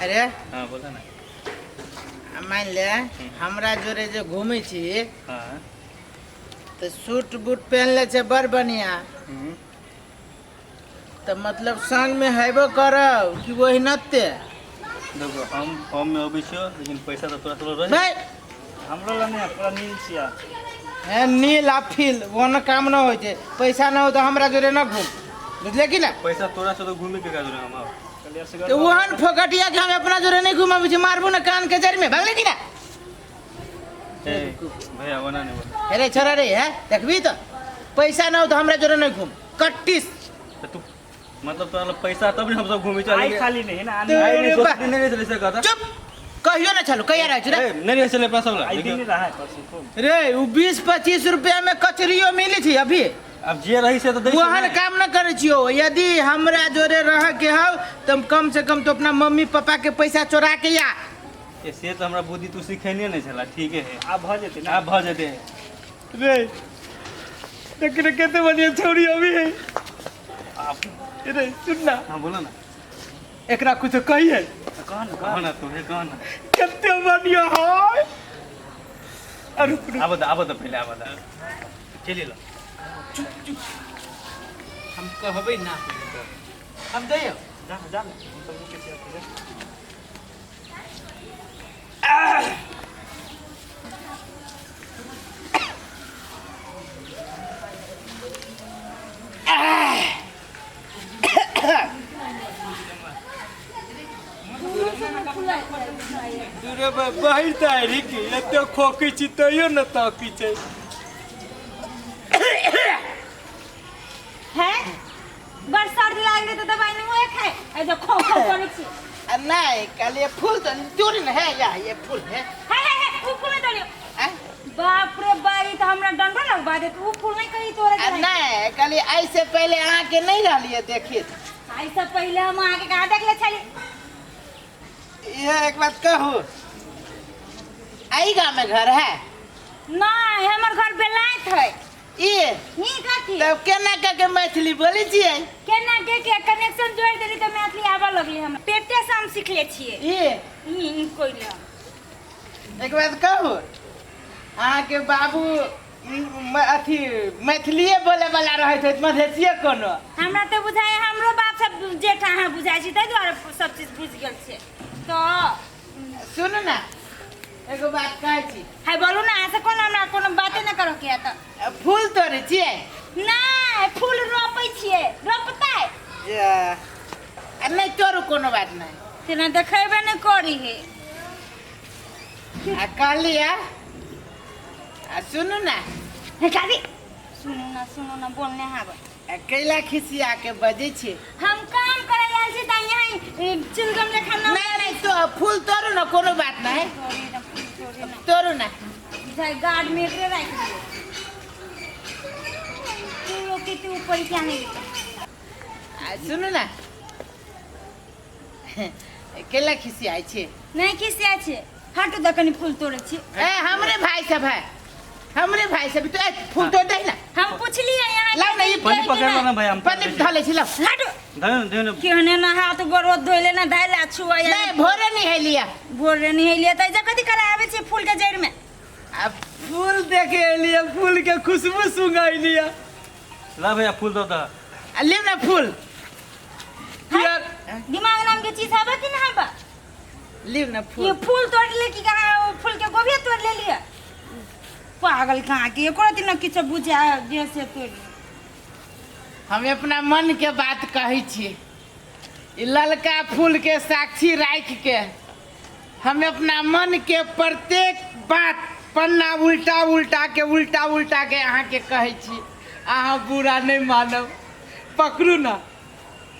अरे हाँ बोला ना। मान ले हमरा जोरे जे घूमै छी हाँ तऽ सूट बूट पहन ले छै बड़ बढ़िया। हम्म। तऽ मतलब संगमे हेबो करब कि ओहिनाते? देखो हम फॉर्म में अबै छियो, लेकिन पैसा तऽ तोरा तोरा रहे। नहीं हमरो लग नहीं, पूरा नील छिया। हे नील आ फील ओना काम न होइ छै। पैसा न हो तऽ हमरा जोरे न घूम, बुझले कि ना? पैसा तोरा से तो घूमे के का जोरे हम आब। कहलियै असगर। तऽ ओहन फोकटिया के हम अपना जोरे नहीं घुमाबै छी, मारबू ना कान के जड़ में, भगले कि ना? ए भैया ओना नहीं बोल। अरे छोरा रे, है देखबी तऽ पैसा न हो तऽ हमरा जोरे नहीं घूम कट्टिस। तऽ तू मतलब तोरा लग पैसा तब ने हम सब घूमे चल। आई खाली नहीं ना। तो- आई नहीं सोचती नहीं रहे से कहता। चुप, कहियो ना छलू, कहिया रहै छी रे? ए, नहीं रहे चले अपना सब लग। आई दिन नहीं रहा है परसों खूब। रे उ 20-25 रुपया में कचरियो मिली थी अभी। अब जे रही से तो दै छै ओहन ने। काम न करै छियो। यदि हमरा जोरे रह के हौ तऽ कम से कम तो अपना मम्मी पापा के पैसा चोरा के या। ए, से तऽ हमरा बुद्धि तू सिखेने नहीं छला, ठीक है। आब भऽ जेतै ना। आब भऽ जेतै। रे देख रे कते बढ़िया छौड़ी अभी है। आप रे सुन ना। हाँ बोलो ना। एकरा कुछ कहिए। कह ना। कह ना तू कह ना। कते बढ़िया है। अरे रुक रुक। आब तऽ आब तऽ पहिले आब तऽ चलि लो। चुप चुप, हम कहबै ना, हम जइयो। जा जा ना, हम सब रुकै छियै जा। रे बाहर तारी के एते खोकै छी तैयो न ताकी छै। है बड़ सर्दी लागि रहै तऽ दवाइ नहीं हुए खाए ए जो खो खो करै छी। आ नहीं कल ये फूल तो दूर न है या ये फूल है। हे हे हे उ फूल नहीं तोड़ियो। हैं? बाप रे बाप, ई तऽ हमरा डंडो लगबा देत। उ फूल नहीं कही तोड़े आ के। नहीं कल ऐसे पहले अहाँ के नहीं रहलिए देखिए। ऐसे पहले हम अहाँके कहाँ देखले छली? यह एक बात कहू, आई गाँव में घर है? नहीं, हमर घर बेलायत है। ई ई कथी? तब केना कह के मैथिली बोलै छियै? केना के के कनेक्शन जोड़ि देली तऽ मैथिली आबऽ लगली। हमरा पेटे से हम सिखले छियै। ई ई ई कोइला। एक बात कहू, अहाँके बाबू अथी मैथिलीए बोले वाला रहैत होइत, मधेसिए कोनो? हमरा तऽ बुझाइ हमरो बाप सब जेठ अहाँ बुझाइ छी, ताहि दुआरे सब चीज बुझि गेल छै तऽ। सुनू ना, एगो बात कहै छी। है बोलू ना, अहाँ से कोनो हमरा कोनो बाते नहि करऽ के है तऽ। फूल तोड़ै छियै? नहि, फूल रोपै छियै, रोपतै। आ नहि तोड़ू, कोनो बात नहि। तेना देखेबे नहि करी हे। आ कहलियै, आ सुनू ना। हे काकी, सुनू ना, सुनू ना, बोलने हाबे। आ कैला खिसिया के बजै छी? हम काम करे आयल छी तऽ यहाँ चिलगम लेखा ना। नहीं नहीं, तो फूल तोड़ू ना, कोनो बात नहीं। तोड़ी ना, फूल तोड़ी ना। तोड़ू ना। जाय गार्ड में एकरे राखि दियौ। तू लोग के ऊपर क्या नहीं। आ सुनू ना, केला खिसियाइ छी? नहीं खिसिया छै, हटू तऽ कनि फूल तोड़ै छी। ए हमरे भाई सब है, हमरे भाई सब तो ए, फूल तोड़ दे ना। हम पुछलियै यहाँ। लाउ ना, ई पानी पकड़ लो ना भैया, हम पानी धऽ लै छी, लाउ। हटू। धो धो न। केहने ना हाथ गोर धोइले ना धैले छुआ। नहीं, भोरे नहीं है लिया। भोरे नहीं लिया तऽ कथी करा आबै छी फूल के जड़ि में? आ फूल देखे एलियै, फूल के खुशबू सुंघैलियै। ला भैया फूल दो दा। आ लियौ ना फूल। यार दिमाग नाम के चीज हबे कि ना हबे? लियौ ना फूल। ये फूल तोड़ ले कि कहाँ फूल के गोभी तोड़ ले लिया? पागल कहाँ के एको रति न किछो बुझा जे से तोड़ ले। हम अपना मन के बात कहै छी, ई ललका फूल के साक्षी राखि के हम अपना मन के प्रत्येक बात पन्ना उल्टा उल्टा के उल्टा उल्टा के अहाँके कहै छी, अहाँ बुरा नहि मानब। पकड़ू ना।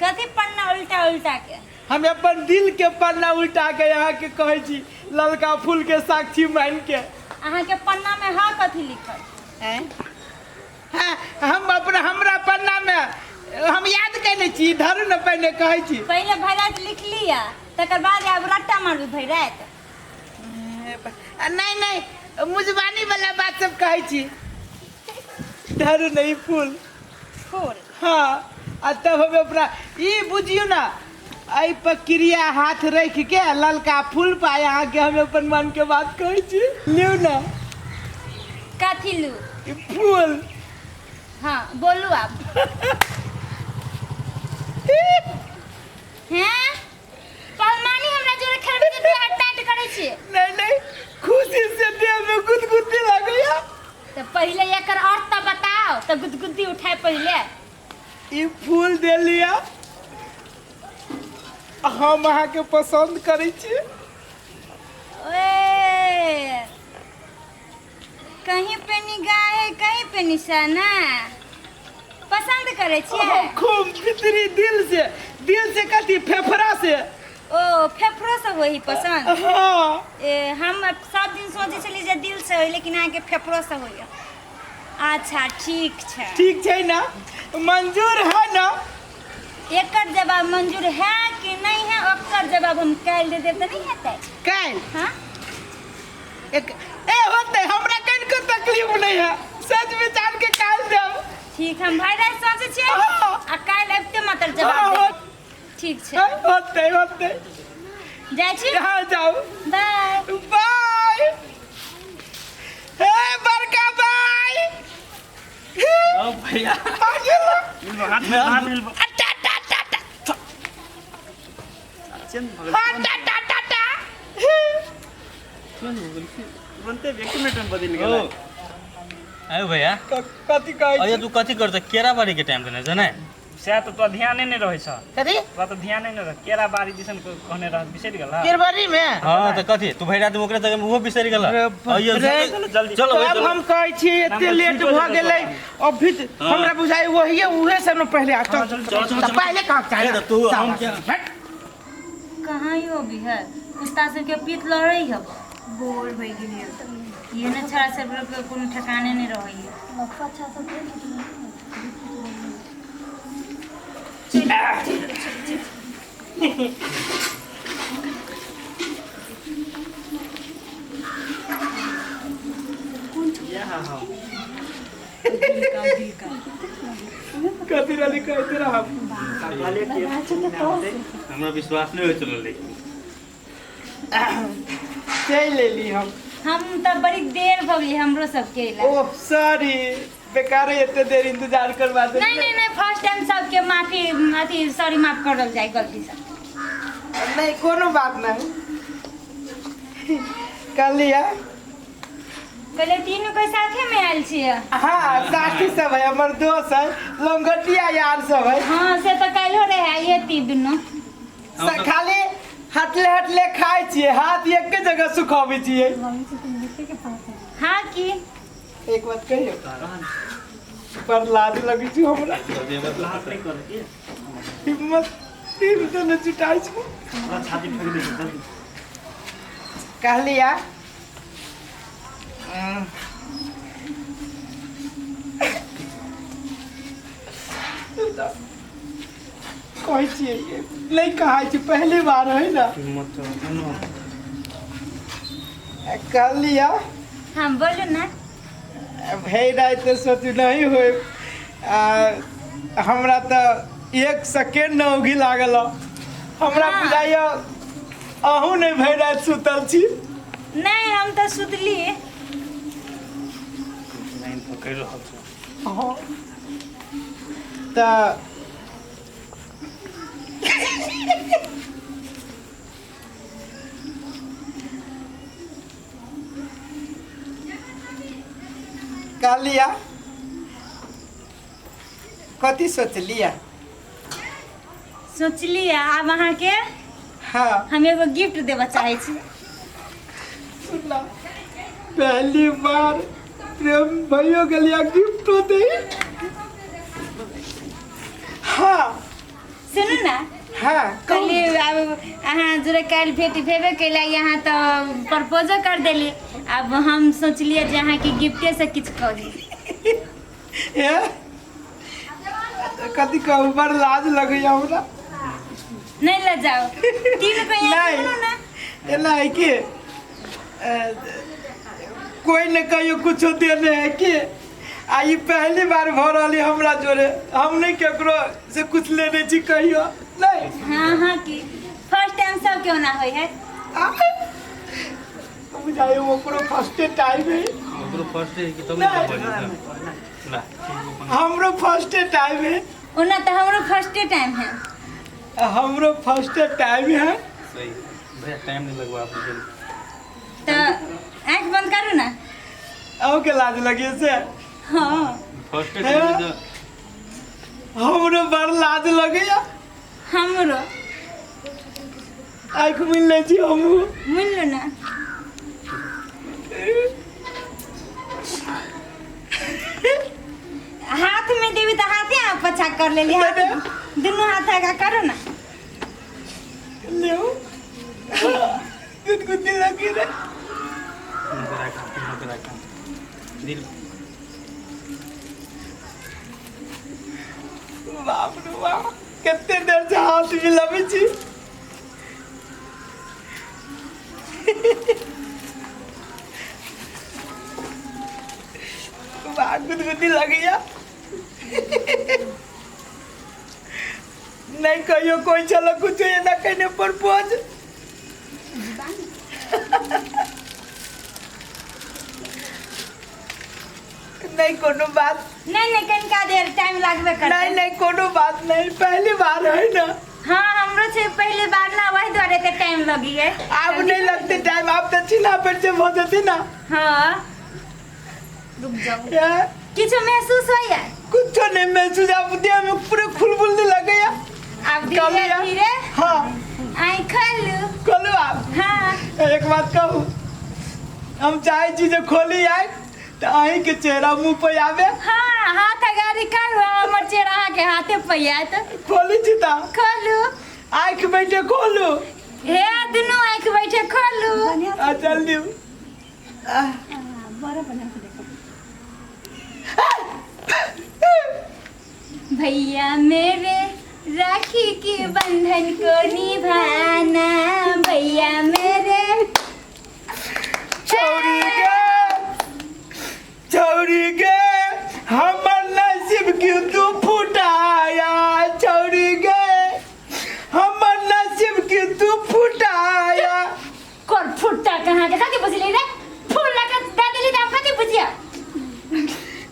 कथी पन्ना उल्टा उल्टा के? हम अपन दिल के पन्ना उल्टा के अहाँ के कहै छी, ललका फूल के साक्षी मान के। अहाँ के पन्ना में है कथी लिखल? हैं? हाँ, हम अपना हमरा पन्ना में हम याद केने छी, धरू ने पहिने कहै छी। पहिले भरि राति लिख लिअ, तकर बाद आब रट्टा मारू भरि राति। आ, नहीं नहीं, मुजबानी वाला बात सब कहै छी। धरू नहीं फूल। फूल? हाँ, आ तब हम अपना ई बुझियौ ना, एहि पर क्रिया हाथ रखि के ललका फूल पर अहाँके हम अपन मन के बात कहै छी। लिउ ना। कथी लू? ई फूल। हाँ बोलू आप। हैं पहलवानी हमरा जोरे खेलबै तऽ देह हाथ टाइट करै छियै। नहीं नहीं, खुशी से देह में गुदगुदी लगैया। तऽ पहिले एकर अर्थ तऽ बताओ, तऽ गुदगुदी उठाय पहिले। ई फूल दे लिया, हम अहाँके पसंद करै छी। ओए कहीं पे निगाह है कहीं पे निशाना, पसंद करै छियै? खूब भीतरी दिल से, दिल से कथी फेफड़ा से। ओ फेफड़ो से होई पसंद? हाँ। ए, हम सब दिन सोचै छली जे दिल से होई, लेकिन अहाँके फेफड़ो से होइए। अच्छा ठीक छै। ठीक छै ना, मंजूर है ना? एकर जवाब मंजूर है कि नहीं है, ओकर जवाब हम काल्हि दे देब तऽ नहीं हेतै? काल्हि? हाँ। एक ए होते, हमरा कनिको तकलीफ नहीं है, सच विचार के काल्हि देब। ठीक, हम भरि राति सोचै छियै हाँ। आ काल्हि अबिते मात्र जवाब हाँ, देब। ठीक छै। हाँ, होते होते। जाइ छी? हाँ जाउ। बाय बाय। हे बड़का बाय। ओ भैया आ गेलो। हाथ में हाथ मिल। टा टा टा टा। चेंज भऽ गेल। हाँ, टा टा टा टा। चेंज हो गेल की? तुरंते एक मिनट में बदलि गेलै। आयो भैया। कथी कहै अरे छी? तू कथी करत? केरा बाड़ी के टाइम देने छै ने? सएह तऽ तोरा ध्याने नहि रहै छौ। कथी? तोरा तऽ ध्याने नहि रहै। केरा बाड़ी दिसन कहने रह, बिसरि गेल? केरबारी में? हाँ तऽ कथी तू भरि राति ओकरे जगह में उहो बिसरि गेल? अरे बाप अइयो, रे। चलो जल्दी। चलो तब हम कहै छी एते नंबर लेट छूटो भऽ जेतौ गेलै। अभी त- हाँ। हमरा बुझाइ वही उहे सब ने पहिले आ चल चलो, चलो, तऽ चलो। पहिले कहाँ चाही? अरे तऽ तू हम क्या कहाँ यो अभी है कुत्ता सबके पीठ लड़ै है, बोर भइ गेलियै। ये ने छड़ा सब के कोनो ठिकाने नहि रहैए। कथी रहली कहते रहब? हमरा विश्वास नहि होइत रहलै। चलि एली हम। हम तऽ बड़ी देर भऽ गेलै हमरो सबके अयला। ओह सॉरी, बेकार एते देर इंतजार करवा नहीं देलियै। नहीं नहीं, फर्स्ट टाइम सबके माफी अथी सॉरी माफ करल जाय गलती से। नहीं कोनो बात नहीं, कहलियै। पहिले तीनू के साथे में आयल छियै? हाँ साथी सब है, हमर दोस्त है, लंगोटिया यार सब है। हाँ से तऽ काल्हिो रहे ये ती दुनू। खाली हटले हटले खाइ छियै, हाथ एके जगह सुखाबै छियै। हाँ की एक बात कहियौ, पर लाज लगै छै हमरा। लाज नहि करै की? हिम्मत तीन तो न जुटाइ छै। तोरा छाती ठोकि दै छै जल्दी। कहलिया कहै छियै नहि कहै छै, पहली बार है ना। हिम्मत तो कहलिया। हाँ बोलू ना। भरि राति सोचू नहीं होय, आ, हमरा तऽ एक सेकेंड न उघी लागल। हमरा हाँ। बुझाइया अहूँ नहि भरि राति सुतल छी। नहीं हम तऽ सुतली। लाइन पकड़ि रहल छै। हाँ। तऽ कहलिया कथी सोचलिया? सोचलियै आब अहाँके हाँ हम एगो गिफ्ट देबऽ चाहै छी। सुनला, पहली बार प्रेम भयो गेलिया गिफ्टो दे। हाँ सुनू ना। हाँ कहू। कहली आब अहाँ जोरे काल्हि भेट भेबे कैला, यहाँ तऽ प्रपोजो कर देली। आब हम सोचलियै जे अहाँके गिफ्टे से किछु कही। ए कथी कहू, बड़ लाज लगैया हमरा। नहीं ले जाओ तीन रुपया। नहीं। सुनू ना। एना है कि कोई ने कहियो कुछो देने है कि आ ई पहली बार भऽ रहल है हमरा जोरे। हम नहीं केकरो से कुछ लेने छी कहियो। नहीं। हाँ हाँ, की फर्स्ट टाइम सब क्यों ना होई है। बुझाइयो ओकरो फर्स्टे टाइम है। ओकरो फर्स्ट डे कि तब नहीं। ने ला। हमरो फर्स्टे टाइम है। ओना तो हमरो फर्स्टे टाइम है। हमरो फर्स्टे टाइम है। सही भैया, टाइम नहीं लगवा आप जल्दी। तो आँख बंद करू ना। अहूँ के लाज लगी से? हाँ। फर्स्ट टाइम तो हमरो बड़ लाज लगैया। हमरो। आँख मिल लै छी हमहूँ। मिल लो ना। हाथ में देवी तो हाथे आप पछा कर लेली। हाथ दुनू हाथ आगा करो ना। लियो, गुदगुदी लगी रे। राखा राखा दिल। बाप रे बाप, कते देर से हाथ मिलाबै छी। वाह, गुदगुदी लगैया। नहीं कहियो कोई चलो कुछ एना कहने प्रपोज। नहीं कोनो बात। नहीं नहीं, कनिका देर टाइम लागबे करतै। नहीं नहीं, कोनो बात नहीं, पहली बार है ना। हाँ, हमरो छै पहली बार ना, वही दुआरे ते टाइम लगी है। अब नहीं लगते टाइम, आप तो चिल्ला पर से हो जती ना। हाँ, रुक जाओ। ये, किछो महसूस होइया? कुछ नहीं महसूस, आप देह में पूरे खुलबुल लगे। आब धीरे कलिया। धीरे हाँ। आँख खोलू। खोलू आप। हाँ। एक बात कहूँ, हम चाहे छी जे खोली आए तो अहीं के चेहरा मुंह पे आवे। हाँ, हाथ अगाड़ी करू, हमर चेहरा अहाँके हाथे पे आयत। खोली छी ता? खोलू। आँख बैठे खोलू? हे, दुनू आँख बैठे खोलू। आ जल्दी। भैया मेरे, राखी के बंधन को निभाना भैया मेरे। छौरी गे, छौरी गे, हमर नसीब क्यों तू फुटाया? छौरी गे, हमर नसीब क्यों तू फुटाया? कर फुट्टा कहाँ के कथी बुझली रे? फूल लगा दे देली त हम कथी बुझिया?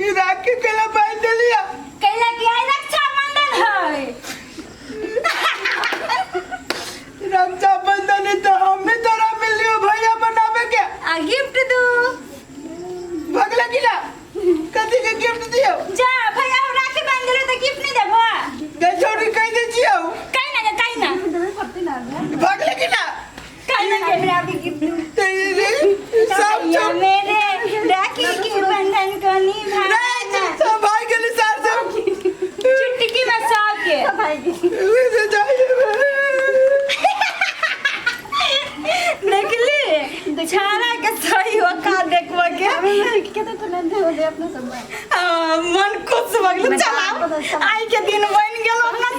ई राखी केला बांध देलिया? कैला कि आइ रक्षाबंधन है। रक्षाबंधन है तो हमें तोरा मिलियो भैया बनावे के। आ गिफ्ट दू। भगला की ना, कथी के गिफ्ट दियो? जा भैया, हम राखी बांध देलो त गिफ्ट नहीं देबो? गे छौरी, कह दे छियो। कहि ना गे, कहि ना। भगला की ना? कहि ना गे। सब भैया छोड़ मेरे, राखी के बंधन को निभाना। सब भाई गेली सार सब। चुटकी में सबके। देखली छाड़ा के सही हो का देखबो के मन खुश भऽ गेल। चला, आइ के दिन बनि गेल अपना।